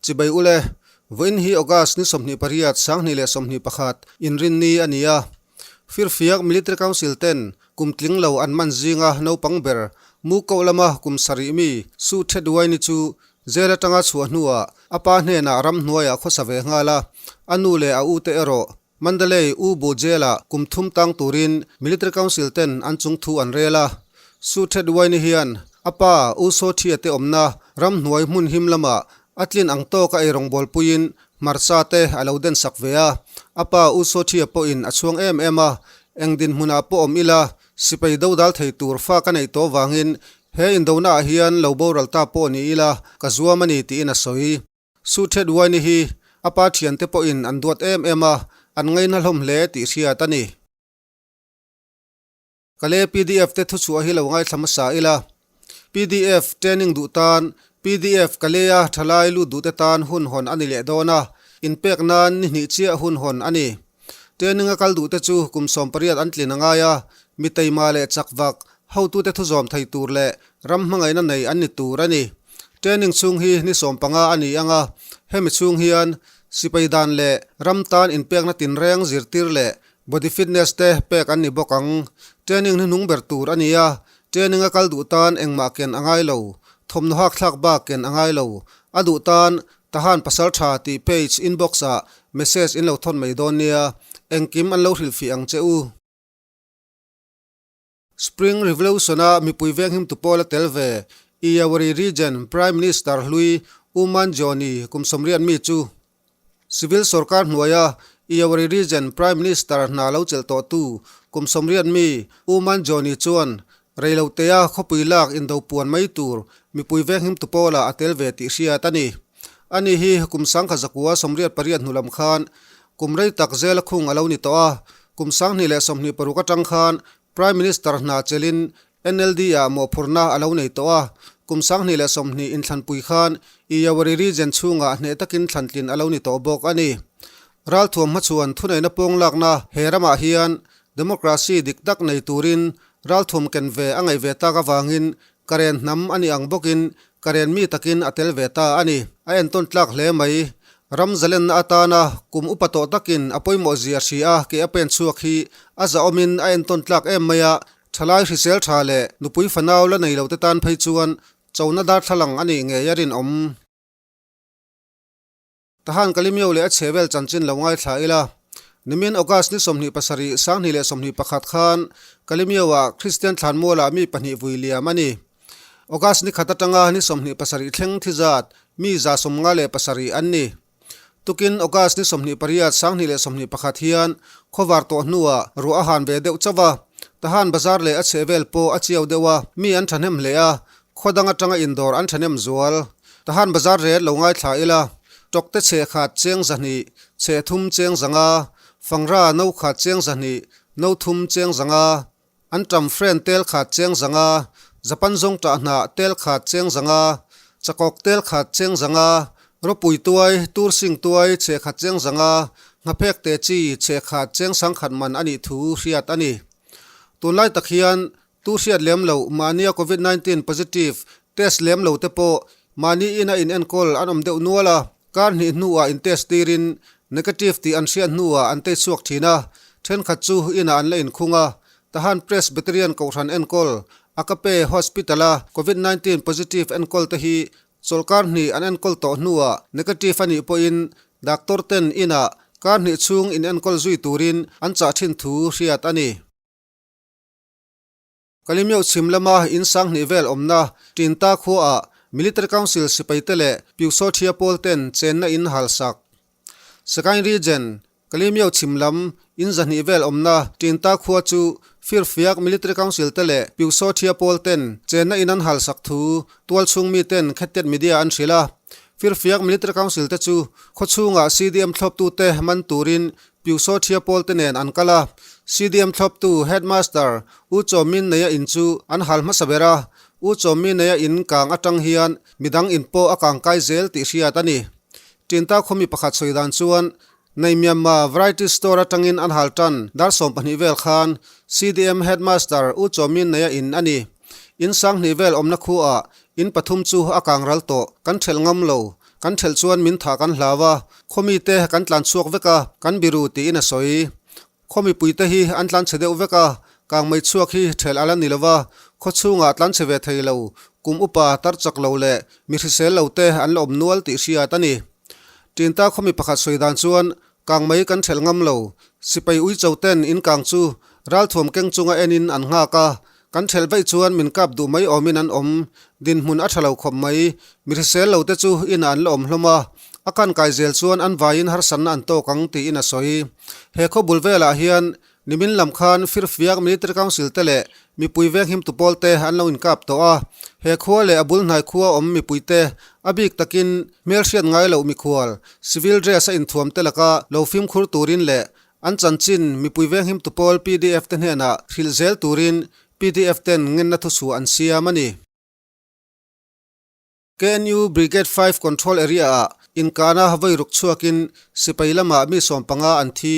Chibai ule, vawiin hi August ni 28 2021 inrinni a ni a. Firfiak Military Council ten kum tling lo an man zinga naupang ber Mu Koh lama kum sarih mi Su Thet Waini chu jail atanga chhuah hnuah a pa hnenah ramhnuaiah khawsa ve nghal a, a nu leh a ute erawh Mandalay U Bu Jail-ah kum thum tang turin Military Council ten an chung thu an rel a. Su Thet Waini hian a pa U Saw Thia te awmna ramhnuai hmun him lamah a tlin ang tawk a eirawngbawl puiin hmarcha te a lo den sak ve a. A pa U Saw Thia pawhin a chhuang em em a, eng dinhmunah pawh awm ila sipai do dal thei tur fa ka neih tawh vangin he indonaah hian lo boral ta pawh ni ila ka zuam a ni tiin a sawi. Su Thet Waini hi a pa thiante pawhin an duat em em a, an ngaihna hlawm hle tih hriat a ni. Kale pdf te thuchhuah hi lo ngaithla hmasa ila. Pdf training duh tan pdf Kalea thalai lut duhte tan hun hawn a ni leh dawn a, inpek nan ni hnih chiah hun hawn a ni. Training a kal duhte chu kum 18 an tlin a ngai a, mi teima leh chakvak, hotute thuzawm thei tur leh ram hmangaihna nei an ni tur a ni. Training chhung hi ni 15 a ni ang a, hemi chhung hian sipai dan leh ram tan inpekna tinreng zirtir leh body fitness te pek an ni bawk ang. Training hnuhnung ber tur a ni a, training a kal duh tan engmah ken a ngai lo, thawmhnaw hakthlak bak ken a ngai lo, a duh tan Tahan pasal tha tih page inbox ah message in lo thawn mai dawn nia, engkim an lo hrilhfih ang che u. Spring Revolution-a mipui venghimtu pawl a tel ve, Iyawari Region Prime Minister hlui U Man Joni kum 80 mi chu Civil sorkar hnuaia Iyawari Region Prime Minister hna lo chelh tawhtu kum 80 mi U Man Joni chuan reilotea khawpui lak indo puan mai tur mipui venghimtu pawlah a tel ve tih hriat a ni. Ani hi kum 1988 hnu lam khan kum rei tak zela khung a lo ni tawh a, kum 2026 atang khan Prime Minister hna chelin NLD-ah mawhphurhna a lo nei tawh a, kum 2020 inthlanpui khan Iyawari Region chhungah hneh takin thlantlin a lo ni tawh bawk a ni. Ralthuam hmachhuan thuneihna pawng lakna he ramah hian democracy dik tak nei turin ralthuam ken ve a ngaih ve tak avangin Karen hnam a ni ang bawkin Karen mi takin a tel ve ta a ni. A entawn tlak hle mai. Ram zalenna atana kum upa tawh takin a pawimawh zia hria a ke a pen chhuak hi a zahawmin a entawn tlak em mai a, thalai hrisel tha leh nupui fanau la nei lote tan phei chuan chona darthlalang a nih ngei a rinawm. Tahan Kalimio leh a chhevel chanchin lo ngaithla ila. Nimin August ni 27, 2021 khan Kalimio-ah Kristian thlanmualah mi pahnih vui liam a ni. August ni khat atanga ni 27 thleng thi zat mi 57 an ni. Tukin August ni 28, 2021 hian khawvar tawh hnuah ruah a han ve deuh chauh a. Tahan bazar leh a chhehvel pawh a chiau deuh a, mi an thahnem hle a, Khaw dang atanga indawr an thahnem zual. Tahan bazar ret lo ngaithla ila, tawkte chhe khat cheng 200, chhe thum cheng 500, fangra no khat cheng 200, no thum cheng 500, an tam friend tel khat cheng 500, Japan zawng tah hnah tel khat cheng 500, chakawk tel khat cheng 500, ropui tuai, tur sing tuai chhe khat cheng 500, nghaphek te chi chhe khat cheng 10,000 man a nih thu hriat a ni. Tunlai tak hian Tu hriat lem lo, mahnia Covid 19 positive test lem lo te pawh mahni ina in enkawl an awm deuh nual a, kar hnih hnuah in test tirin negative tih an hriat hnuah an tei chhuak thin a, thenkhat chu inah an la inkhung a, Tahan Presbyterian Kohhran enkawl, Akape Hospital-a Covid 19 positive enkawl te hi chawlhkar hnih an enkawl tawh hnuah negative a nih pawhin doctor ten inah kar hnih chhung in enkawl zui turin an chah thin thu hriat a ni. Kalimio chhim lama in 2000 vel awmna Tinta khuaah Military Council sipaite leh Pyusawthia pawl ten chenna in halsak. Sagaing Region, Kalimio chhim lam in 200 vel awmna Tinta khua chu Firfiak Military Council te leh Pyusawthia pawl ten chenna in an halsak thu tualchhung mi ten Khettet Media an hrilh a. Firfiak Military Council te chu khawchhungah CDM thlawptute man turin Pyusawthia pawl te nen an kal a, CDM thlawptu Headmaster U Chaw Min neia in chu an hal hmasa ber a, U Chaw Min neia in kang atang hian midang in pawh a kang kai zel tih hriat a ni. Tinta khawmi pakhat sawi dan chuan Nei Myanmar Variety Store atangin an hal tan dar 12 vel khan CDM Headmaster U Chaw Min neia in a ni. In 2000 vel awmna khuaah in pathum chu a kang ral tawh, kan thelh ngam lo. Kan thelh chuan min thah kan hlau a, khaw mite kan tlan chhuak vek a, kan biru tiin a sawi. Khaw mipuite hi an tlan chhe deuh vek a, kang mai chhuak hi thelh a la ni lo va, khaw chhungah tlan chhe ve thei lo, kum upa tar chak lo leh mi hrisel lo te an la awm nual tih hriat a ni. Tinta khaw mi pakhat sawi dan chuan kang mai kan thelh ngam lo, sipai uicho ten in kang chu ralthuam keng chunga enin an nghak a, kan thelh vaih chuan min kap duh mai awmin an awm, dinhmun a tha lo khawp mai, mi hrisel lo te chu inah an la awm hlawm a, a kan kai zel chuan an vaiin harsatna an tawk ang tiin a sawi. He khaw bul velah hian Nimin lam khan Firfiak Military Council te leh mipui venghimtu pawl te an lo inkap tawh a, he khua leh a bul hnai khua awm mipui te a bik takin hmelhriat ngai loh mikhual civil dress a inthuam te laka lo fimkhur turin leh an chanchin mipui venghimtu pawl pdf te hnenah hrilh zel turin pdf ten ngenna thuchhuah an siam a ni. KNU Brigade Five Control Area-ah inkahna vawi ruk chhuakin sipai lamah mi 15 an thi.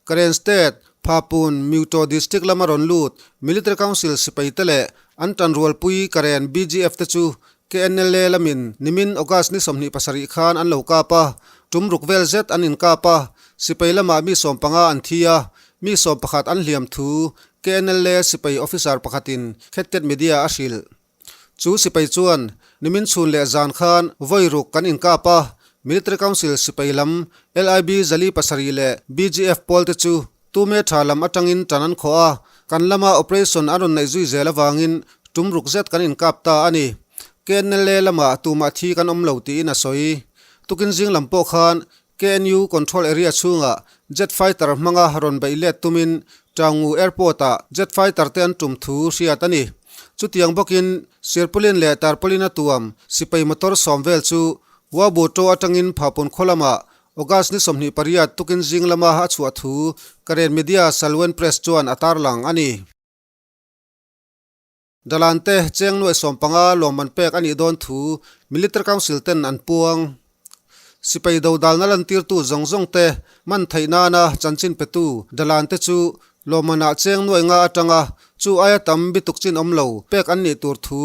Karen State, Phapun, Myuto District lama rawn lut Military Council sipaite leh an tanrualpui Karen BGF te chu KNLA lamin nimin August ni 27 khan an lo kap a, tum ruk vel zet an inkap a, sipai lamah mi 15 an thi a, mi 11 an hliam thu KNLA sipai officer pakhatin Khettet Media a hrilh. Chu sipai chuan nimin chhun leh zan khan vawi ruk kan inkap a, Military Council sipai lam LIB Zali pasarih leh BGF pawl te chu tume tha lam atangin tan an khawh a, kan lama operation an rawn neih zui zel avangin tum ruk zet kan inkap ta a ni. KNLA lamah tumah thi kan awm lo tiin a sawi. Tukin zing lam pawh khan KNU Control Area chhungah Jet Fighter hmanga rawn beih let tumin Taungu Airport-ah Jet Fighter te an tum thu hriat a ni. Chutiang bawkin Sirpulin leh Tarpaulin a tuam sipai motor sawm vel chu Wabuto atangin Phapun khaw lamah August ni 28 tukin zing lama a chhuah thu Karen Media Salwen Press chuan a tarlang a ni. Dalan te cheng nuaih 15 lawmman pek a nih dawn thu Military Council ten an puang. Sipai dodalna lantirtu zawng zawng te man theih nana chanchin petu Dalan te chu lawmmanah cheng nuaih nga atanga chu aia tam bituk chin awm lo pek an nih tur thu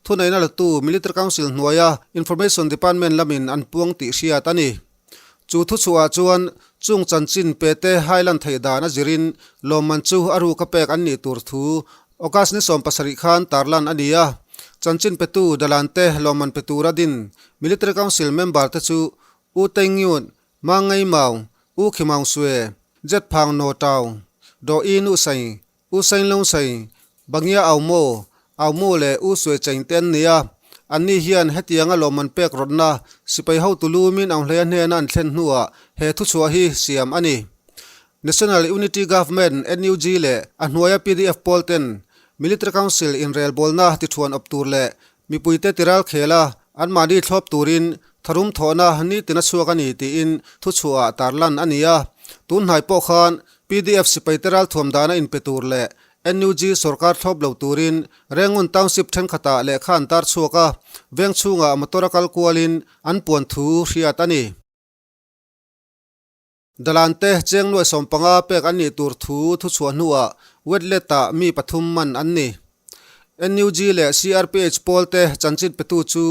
thuneihna latu Military Council hnuaia Information Department lamin an puang tih hriat a ni. Chu thuchhuah chuan chung chanchin pete hailan theih dan a zirin lawmman chu a ruka pek an nih tur thu August ni 70 khan tarlan a ni a. Chanchin petu Dalan te lawmman pe tura din Military Council member te chu U Tei Ngyun, Ma Ngei Maung, U Khi Maung Swe, Jet Phang Naw Taung, Daw I Nu Saing, U Sain Lung Sain, Bangia Au Maw, Au Mu leh U Sue Cheng te an ni a. Anni hian hetianga lawmman pek rawtna sipai hotu lu min Aung Hleia hnena an thlen hnuah he thuchhuah hi siam a ni. National Unity Government, NUG, leh a hnuaia pdf pawl ten Military Council inrelbawlna tithuan awp tur leh Mipuite tiral khel a, anmahni thlawp turin tharum thawhna nitin a chhuak a ni tiin thuchhuahah tarlan a ni a. Tun hnai pawh khan pdf sipaite ralthuam dana inpe tur leh NUG sorkar thlawp lo turin Rengun Township thenkhatah lehkha an tar chhuak a, veng chhungah motor a kal kualin an puan thu hriat a ni. Dalan te cheng nuaih 15 pek an nih tur thu thuchhuah hnuah Wetlet-ah mi pathum man an ni. NUG leh CRPH pawl te chanchin petu chu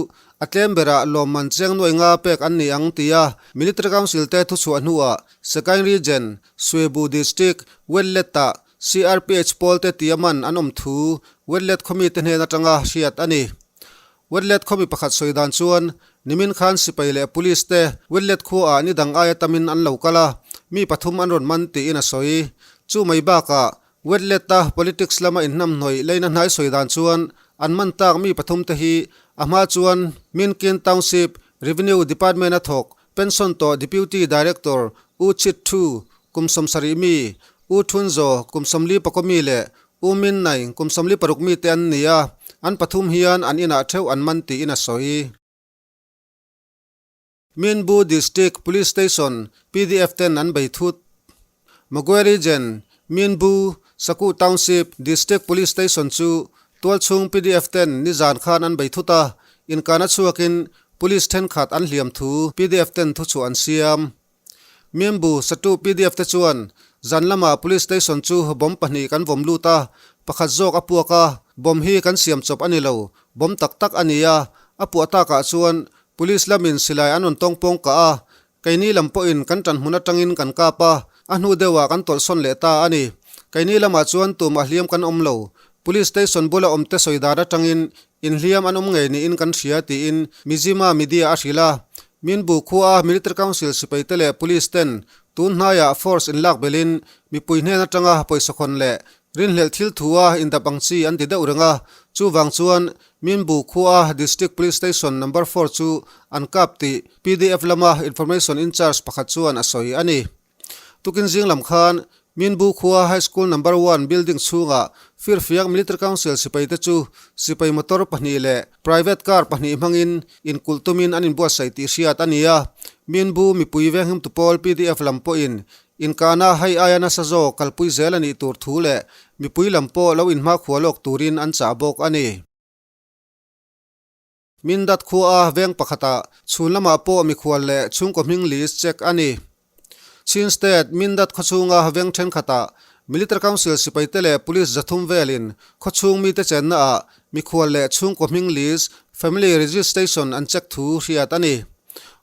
a tlem berah lawmman cheng nuaih nga pek an ni ang tia Military Council te thuchhuah hnuah Sagaing Region, Swebu District, Wetlet-ah CRPH pawl te tia man an awm thu Wetlet khawmi te hnen atanga hriat a ni. Wetlet khawmi pakhat sawi dan chuan nimin khan sipai leh police te Wetlet khuaah ni dang aia tamin an lo kal a, mi pathum an rawn man tiin a sawi. Chu mai bakah Wetlet-a politics lama inhnamhnawih leina hnai sawi dan chuan an man tak mi pathum te hi a hma chuan Minkin Township Revenue Department-a thawk pension tawh Deputy Director U Chit Thu kum 70 mi, U Thun Zaw kum 44 mi leh U Min Nai kum 46 mi te an ni a, an pathum hian an inah theuh an man tiin a sawi. Minbu District Police Station pdf ten an bei thut. Magwe Region, Minbu, Saku Township District Police Station chu tualchhung pdf ten nizan khan an bei thut a, inkana chhuakin police thenkhat an hliam thu pdf ten thuchhuah an siam. Miambu Satu pdf te chuan zan lamah Police Station chu bomb pahnih kan vawm lut a, pakhat zawk a puak a, bomb hi kan siam chawp a ni lo, bomb tak tak a ni a, a puah takah chuan Police lamin silai an rawn tawng pawng kah a, keini lam pawhin kan ṭan hmun aṭangin kan kap a, a hnu deuhah kan tawlhsawn leh ta a ni. Keini lamah chuan tumah hliam kan awm lo. Police station bula awmte sawi dan aṭangin inhliam an awm ngei niin kan hria tiin Mizzima media a hrilh a. Minbu khua Military Council sipaite leh Police ten tun hnaiah force inlak belhin mipui hnen aṭanga pawisa khawn leh Rinhlelh thil thua indap ang chi an ti deuh reng a, chuvang chuan Minbu khua District Police Station Number Four chu an kap tih pdf lama Information In-charge pakhat chuan a sawi a ni. Tukin zing lam khan Minbu khua High School Number One building chhungah Firfiak Military Council sipaite chu sipai motor pahnih leh private car pahnih hmangin inkulh tumin an inbuatsaih tih hriat a ni a, Minbu mipui venghimtu pawl pdf lam pawhin Inkahna hei aia nasa zawk kalpui zel a nih tur thu leh mipui lam pawh lo inhmakhua lawk turin an chah bawk a ni. Mindat khua veng pakhatah chhun lamah pawh mikhual leh chhungkaw hming list check a ni. Chin State Mindat khawchhunga veng thenkhatah Military Council sipaite leh Police zathum velin khawchhung mite chennaah mikhual leh chhungkaw hming list, family registration, an check thu hriat a ni.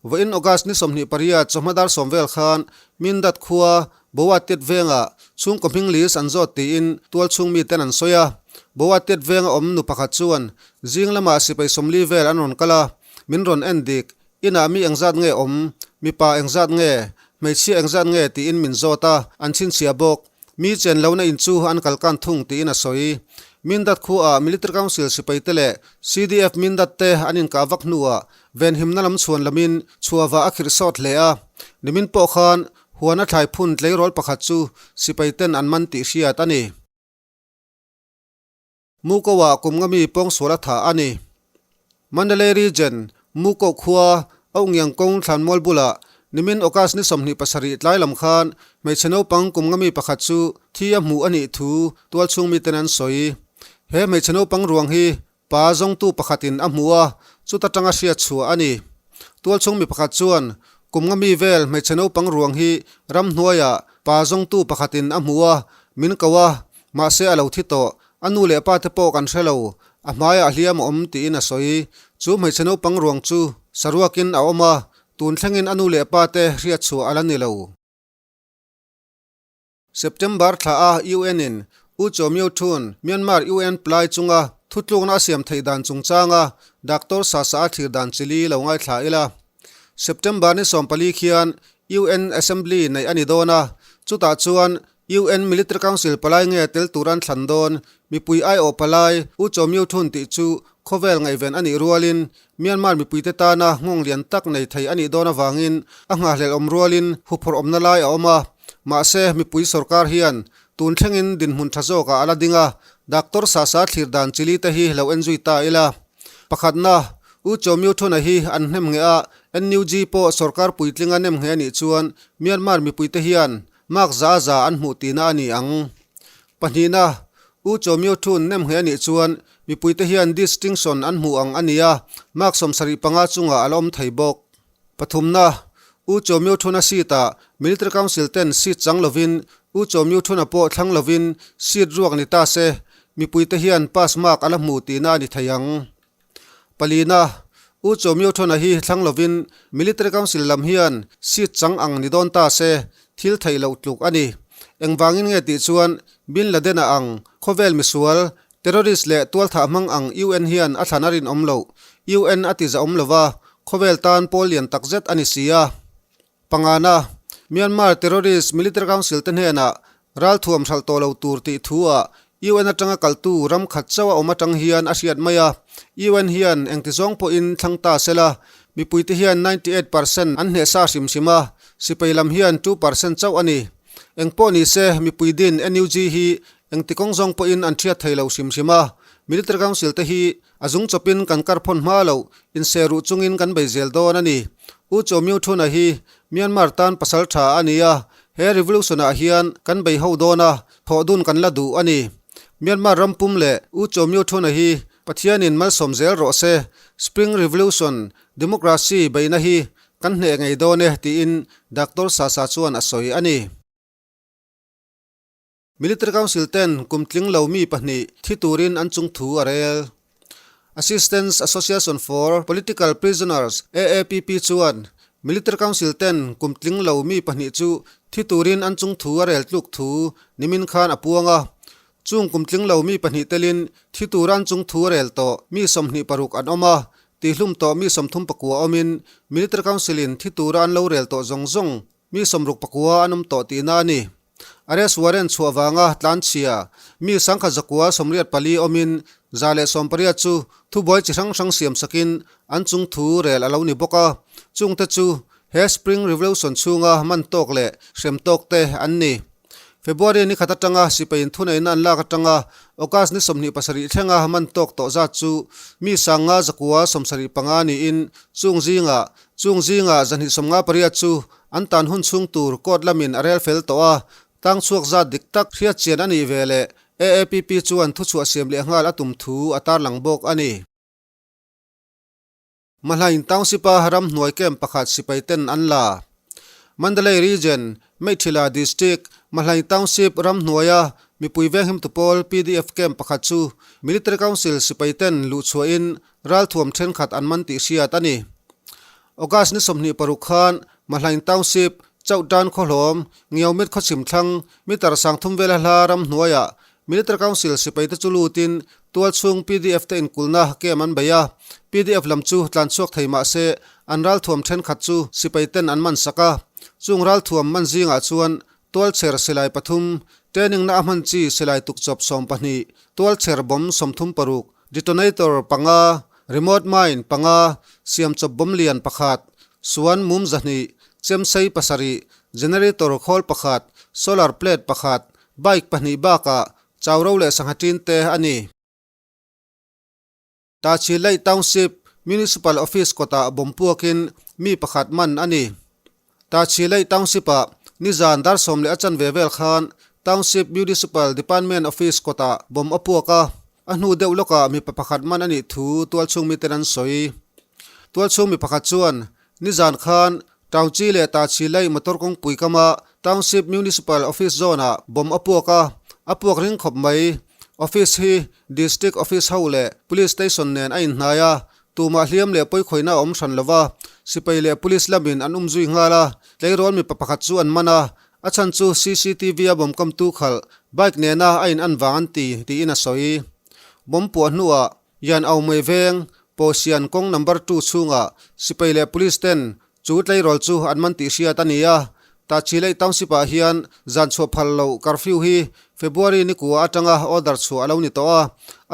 Vawiin August ni 28 chawhma dar sawm vel khan Mindat khua Boa Tet vengah chhungkaw hming list an zawt tiin tualchhung miten an sawi a. Boa Tet venga awm nu pakhat chuan zing lamah sipai 40 vel an rawn kal a, min rawn en dik, inah mi engzat nge awm, mipa engzat nge, hmeichhia engzat nge tiin min zawt a, an chhinchhiah bawk. Mi chen lohna in chu an kalkan thung tiin a sawi. Mindat khuaah Military Council sipaite leh CDF Mindat te an inkah vak hnuah Venhimna lam chhuan lamin chhuahvah a khirh sawt hle a, nimin pawh khan huan a thlai phun tleirawl pakhat chu sipai ten an man tih hriat a ni. Muko-ah kum nga mi pawngsual a thah a ni. Mandalay Region, Muko khua, Aungiang kawng thlanmual bulah nimin August ni 27 tlai lam khan hmeichhe naupang kum nga mi pakhat chu thi a hmuh a nih thu tualchhung miten an sawi. He hmeichhe naupang ruang hi Pa zawngtu pakhatin a hmu a, chuta tanga hriat chhuah a ni. Tualchhung mi pakhat chuan, Kum nga mi vel hmeichhe naupang ruang hi ramhnuaiah pa zawngtu pakhatin a hmu a, min ko a, mahse a lo thi tawh, a nu leh pa te pawh kan hre lo, a hmaiah hliam a awm tiin a sawi. Chu hmeichhe naupang ruang chu saruakin a awm a, tun thlengin a nu leh pa te hriat chhuah a la ni lo. September thla a UN in U Kyaw Myo Htun Myanmar UN Ply chunga thutlukna a siam theih dan chungchanga Doctor Sasa a thlir dan chili lo ngaithla ila. September ni 14 khian UN Assembly neih a ni dawn a, chutah chuan UN Military Council palai nge tel tur an thlan dawn, mipui aiawh palai U Kyaw Myo Htun tih chu khawvel ngaihven a nih rualin Myanmar mipuite tana nghawng lian tak nei thei a nih dawn avangin a nghahhlelh awm rualin huphawrh awmna lai a awm a. Mahse, mipui sorkar hian tun thlengin dinhmun tha zawkah a la ding a, Doctor Sasa thlir dan chili te hi lo en zui ta ila. Pakhatna, U Kyaw Myo Thuna hi an hnem ngheh a, NUG pawh sorkar puitlinga nem ngheh a nih chuan Myanmar mipuite hian mark za za an hmuh tihna a ni ang. Pahnihna, U Kyaw Myo Htun nem ngheh a nih chuan mipuite hian distinction an hmuh ang a ni a, mark 75 chungah a la awm thei bawk. Pathumna, U Kyaw Myo Htun-a seat-ah Military Council ten seat chang lovin U Kyaw Myo Htun-a pawh thlang lovin seat ruak ni ta se, mipuite hian pass mark a la hmu tihna a ni thei ang. Palina, U Kyaw Myo Htun-a hi thlang lovin Military Council lam hian seat chang ang ni dawn ta se, thil theih loh tluk a ni. Engvangin nge tih chuan Bin Laden-a ang khawvel misual, terrorist leh tualthah hmang ang UN hian a thlan a rinawm loh. UN a ti zahawm lova, khawvel tan pawl lian takzet a ni si a. Pangana, Myanmar terrorist military council te hnenah ralthuam hralh tawh lo tur tih thu ah UN atanga kaltu ram khat chauh a awm atang hian a hriat mai a, UN hian engti zawng pawhin thlang ta sela, mipuite hian 98% an hnehsa hrim hrim a, sipai lam hian 2% chauh a ni. Engpawh ni se, mipui din NUG hi engti kawng zawng pawhin an hriat thei lo hrim hrim a, military council te hi A zung chawpin kan karphawn hma loh, inse ruh chungin kan bei zel dawn a ni. U Kyaw Myo Thuna hi Myanmar tan pasal tha a ni a, he revolution-ah hian kan bei ho dawn a, thawh dun kan la duh a ni. Myanmar ram pum leh U Kyaw Myo Thuna hi Pathianin malsawm zel rawh se, Spring Revolution, Democracy beihna hi kan hneh ngei dawn e, tiin Doctor Sasa chuan a sawi a ni. Military Council ten kum tling lo mi pahnih thi turin an chung thu a rel. Assistance Association for Political Prisoners, AAPP, chuan Military Council ten kum tling lo mi pahnih chu thi turin an chung thu a rel tluk thu nimin khan a puang a. Chung kum tling lo mi pahnih telin thi tura an chung thu a rel tawh mi 26 an awm a, tihlum tawh mi 34 awmin Military Council in thi tura an lo rel tawh zawng zawng Mi 69 an awm tawh tihna a ni. Arrest warrant chhuah vanga tlanchhia mi 1184 awmin 118 chu thubuai chi hrang hrang siam sakin an chung thu rel a lo ni bawk a. Chungte chu he Spring Revolution chhunga man tawk leh hrem tawk te an ni. February ni khat atanga sipai inthuneihna an lak atanga August ni 27 thlenga man tawk tawh zat chu mi 5975 niin chung zingah Chung zingah 258 chu an tan hun chhung tur court lamin a rel fel tawh a, tang chhuak zat dik tak hriat chian a nih ve leh AAPP chuan thuchhuah siam leh nghal a tum thu a tarlang bawk a ni. Mahlain Township-a ramhnuai camp pakhat sipai ten an la. Mandalay Region, Meithila District, Mahlain Township ramhnuaia mipui venghimtu pawl pdf camp pakhat chu Military Council sipai ten luhchhuahin Ralthuam thenkhat an man tih hriat a ni. August ni 26 khan Mahlain Township, Chauhtan khawhlawm, Ngiaumit khawchhim thlang, meter 3000 vela hla ramhnuaiah Military Council sipaite chu lutin tualchhung pdf te inkulna camp an bei a. Pdf lam chu tlanchhuak thei mah se an ralthuam thenkhat chu sipaiten an man sak a. Chung ralthuam man zingah chuan Tualchher silai pathum, training na a hman chi silai tukchawp 12, tualchher bomb 36, detonator panga, remote mine panga, siamchawp bomb lian pakhat, suan mum 200, chemsei pasarih, generator khawl pakhat, solar plate pakhat, bike pahnih bakah chauro leh sangha tin te a ni. Tachileih Township Municipal Office kawtah bomb puakin mi pakhat man a ni. Tachileih Township-ah nizan dar sawm leh a chanve vel khan Township Municipal Department Office kawtah bomb a puak a, a hnu deuh lawkah mipa pakhat man a nih thu tualchhung miten an sawi. Tualchhung mi pakhat chuan nizan khan Taungchi leh Tachileih motor kawngpui kama Township Municipal Office zawnah bomb a puak a, a puak ring khawp mai. Office hi District Office ho leh Police Station nen a inhnai a, tumah hliam leh pawikhawihna a awm hran lo va, sipai leh Police lamin an umzui nghal a, tleirawl mipa pakhat chu an man a, a chhan chu CCTV a bomb kamtu khalh bike nena a in an vang an ti, tiin a sawi. Bomb puah hnuah Yan Au Mei Veng, Pawhsian kawng number two chhungah sipai leh Police ten Chu tleirawl chu an man tih hriat a ni a, Tachileih Township-ah hian zan chhuah phal loh curfew hi February ni kua atanga order chhuah a lo ni tawh a,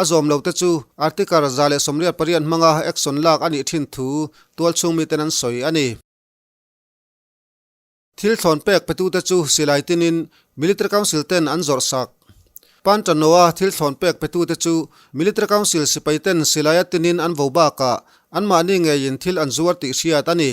a zawm lo te chu Article 188 hmanga action lak a nih thin thu tualchhung miten an sawi a ni. Thil thlawn pek petute chu silai tinin Military Council ten an zawrh sak. Pantanoa thil thlawn pek petute chu Military Council sipai ten silaia tinin an vo bakah anmahni ngeiin thil an zuar tih hriat a ni.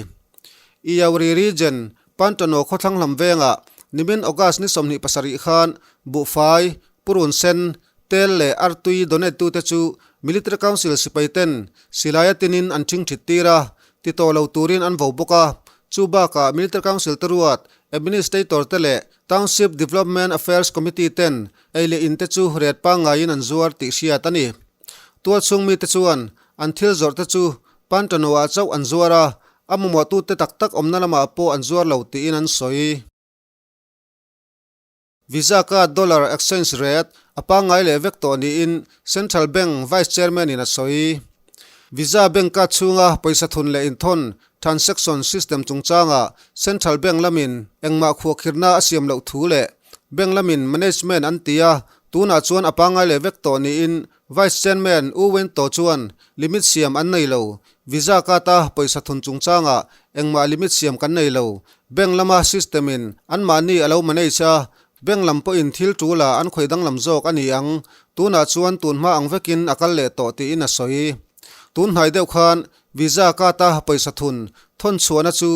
Iyauri Region, Pantano khawthlang lam vengah nimin August ni 27 khan buhfai, purun sen, tel leh artui donate tute chu Military Council sipai ten silaia tinin an thingthit tir a, ti tawh lo turin an vo bawk a. Chu bakah Military Council te ruat Administrator te leh Township Development Affairs Committee ten ei leh in te chu ret pangngaiin an zuar tih hriat a ni. Tualchhung mite chuan an thil zawrh te chu Pantano-ah chauh an zuar a, a mamawhtute tak tak awmna lamah pawh an zuar lo tiin an sawi. Visa card dollar exchange rate a pangngai leh vek tawh niin Central Bank Vice Chairman in a sawi. Visa bank card chhunga pawisa thun leh inthawn, transaction system, chungchangah Central Bank lamin engmah khuahkhirhna a siam loh thu leh bank lamin management an ti a, tunah chuan a pangngai leh vek tawh niin Vice Chairman U Win Taw chuan limit siam an nei lo. Visa card a pawisa thun chungchangah engmah limit siam kan nei lo. Bank lama system in anmahni a lo manage a, bank lam pawhin thil tul a an khawih danglam zawk a ni ang. Tunah chuan tun hma ang vekin a kal leh tawh tiin a sawi. Tun hnai deuh khan Visa card a pawisa thun thawn chhuahna chu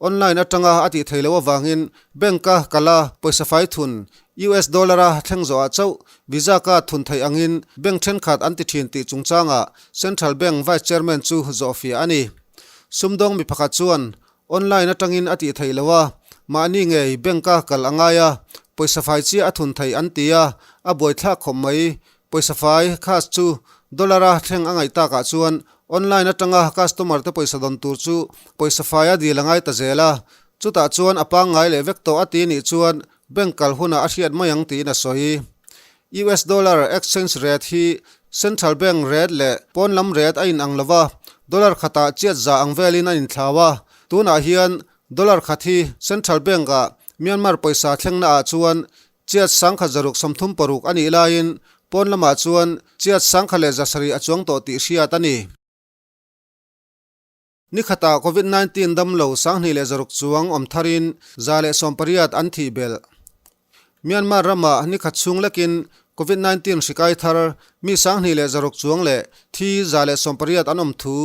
online atanga a tih theih loh avangin bank a kal a pawisa fai thun US dollar a thleng zawhah chauh Visa card thun theih angin bank thenkhat an ti thin tih chungchangah Central Bank Vice Chairman chu zawhfiah a ni. Sumdawng mi pakhat chuan Online atangin a tih theih loh a, mahni ngei bank a kal a ngai a, pawisa fai chiah a thun theih an ti a, a buaithlak khawp mai. Pawisa fai, cash, chu Dollar-a thleng a ngaih takah chuan online atanga customer te pawisa dawn tur chu pawisa faia dil a ngai ta zel a, chutah chuan a pangngai leh vek tawh a ti nih chuan bank kal hunah a hriat mai ang tiin a sawi. US dollar exchange rate hi central bank rate leh pawn lam rate a inang lo va, dollar khatah chiat za ang velin a inthlau a, tunah hian dollar khat hi central bank-ah Myanmar pawisa thlengna ah chuan Chiat 1136 a nih laiin pawn lamah chuan chiat 1107 a chuang tawh tih hriat a ni. Ni khatah Covid 19 damlo 2600 chuang awm tharin 118 an thih belh. Myanmar ramah ni khat chhung lekin Covid 19 hri kai thar mi 2600 chuang leh thi 118 an awm thu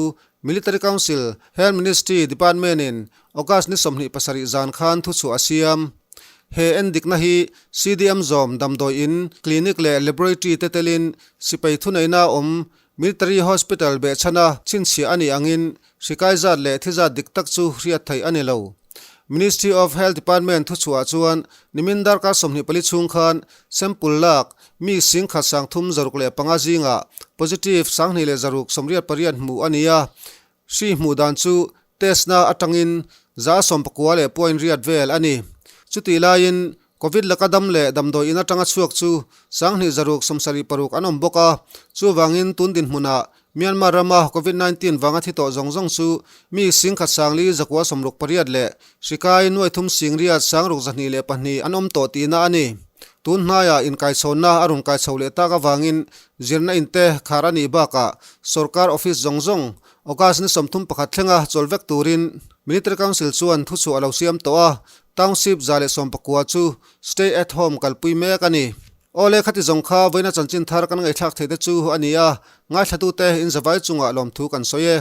Military Council Health Ministry Department-in August ni 27 zan khan thuchhuah a siam. He endikna hi CDM zawm damdawi in, clinic leh laboratory te telin sipai thuneihna awm Military Hospital behchhana chhinchhiah a nih angin hri kai zat leh thi zat dik tak chu hriat theih a ni lo. Ministry of Health Department thuchhuah chuan nimin darkar 24 chhung khan sample lak mi 1365 zingah positive 2688 hmuh a ni a, Hri hmuh dan chu test na atangin 19 leh point riat vel a ni. Chutih laiin Covid laka dam leh damdawi in atanga chhuak chu 2676 an awm bawk a, chuvangin tun dinhmunah Myanmar rama Covid 19 vanga thi tawh zawng zawng chu mi 11,968 leh hri kai 3,000 6,602 an awm tawh tihna a ni. Tun hnaiah inkaichhawnna a rawn kaichho leh tak avangin Zirna in te khar a nih bakah sorkar office zawng zawng August ni 31 thlenga chawl vek turin Military Council chuan thuchhuah a lo siam tawh a, Township 119 chu Stay at Home kalpui mek a ni. Awle khati zawng kha vawiina chanchin thar kan ngaihthlak theih te chu a ni a, ngaithlatute in zavai chungah lawmthu kan sawi e.